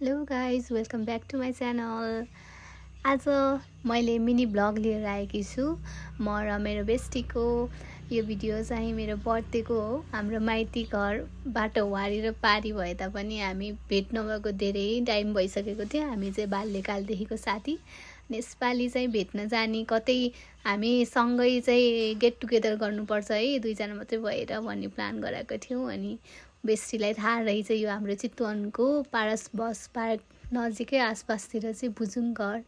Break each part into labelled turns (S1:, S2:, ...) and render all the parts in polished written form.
S1: Hello guys welcome back to my channel. आज मैले mini blog लिएर आएकी छु। म र मेरो बेस्टीको यो भिडियो चाहिँ मेरो बर्थडेको हो। हाम्रो माइती घर बाटो वारी र पारी भए तापनि हामी भेट नभएको धेरै टाइम भइसकेको थियो। हामी चाहिँ बाल्यकालदेखिको साथी। यसपालि चाहिँ भेट्न जाने कतै हामी सँगै चाहिँ गेट टुगेदर गर्नुपर्छ है, दुईजना मात्रै भएर भन्ने प्लान गराएको थियौँ। अनि बेस्टीलाई थाहा रहेछ यो हाम्रो चितवनको पारस बस पार्क नजिकै आसपासतिर चाहिँ भुजुङ घर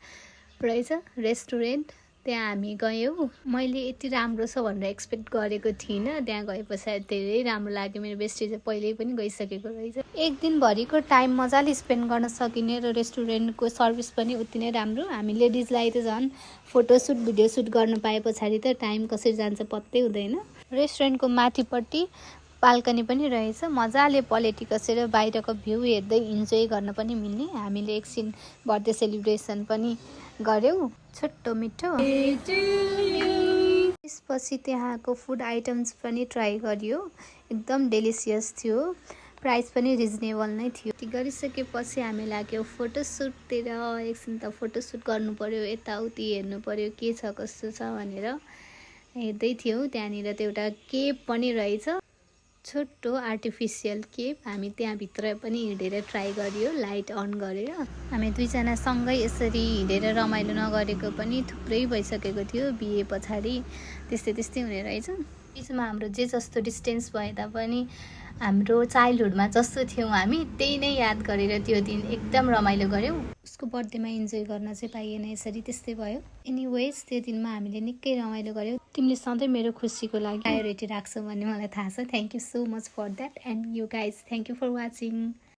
S1: रहेछ रेस्टुरेन्ट, त्यहाँ हामी गयौँ। मैले यति राम्रो छ भनेर एक्सपेक्ट गरेको थिइनँ। त्यहाँ गए पछाडि धेरै राम्रो लाग्यो। मेरो बेस्टी चाहिँ पहिल्यै पनि गइसकेको रहेछ। एक दिनभरिको टाइम मजाले स्पेन्ड गर्न सकिने र रेस्टुरेन्टको सर्भिस पनि उति नै राम्रो। हामी लेडिजलाई त झन् फोटोसुट भिडियो सुट गर्न पाए पछाडि त टाइम कसरी जान्छ पत्तै हुँदैन। रेस्टुरेन्टको माथिपट्टि बाल्कनी पनि रहेछ। मजाले पलेटी कसेर बाहिरको भ्यू हेर्दै इन्जोय गर्न पनि मिल्ने। हामीले एकछिन बर्थडे सेलिब्रेसन पनि गऱ्यौँ, छोटो मिठो। त्यसपछि त्यहाँको फुड आइटम्स पनि ट्राई गरियो, एकदम डेलिसियस थियो। प्राइस पनि रिजनेबल नै थियो। त्यो गरिसकेपछि हामी लाग्यो फोटोसुटतिर। एकछिन त फोटोसुट गर्नु पर्यो, यताउति हेर्नु पर्यो के छ कस्तो छ भनेर हेर्दै थियौँ। त्यहाँनिर त एउटा केभ पनि रहेछ, छोटो आर्टिफिसियल केभ। हामी त्यहाँभित्र पनि हिँडेर ट्राई गरियो, लाइट अन गरेर। हामी दुईजना सँगै यसरी हिँडेर रमाइलो नगरेको पनि थुप्रै भइसकेको थियो। बिहे पछाडि त्यस्तै हुने रहेछ। बिचमा हाम्रो जे जस्तो डिस्टेन्स भए तापनि हाम्रो चाइल्डहुडमा जस्तो थियौँ हामी त्यही नै याद गरेर त्यो दिन एकदम रमाइलो गऱ्यौँ। उसको बर्थडेमा इन्जोय गर्न चाहिँ पाइएन यसरी, त्यस्तै भयो। एनिवेज त्यो दिनमा हामीले निकै रमाइलो गऱ्यौँ। तिमीले सधैँ मेरो खुसीको लागि प्रायोरिटी राख्छौ भन्ने मलाई थाहा छ। Thank you so much for that and you guys, thank you for watching.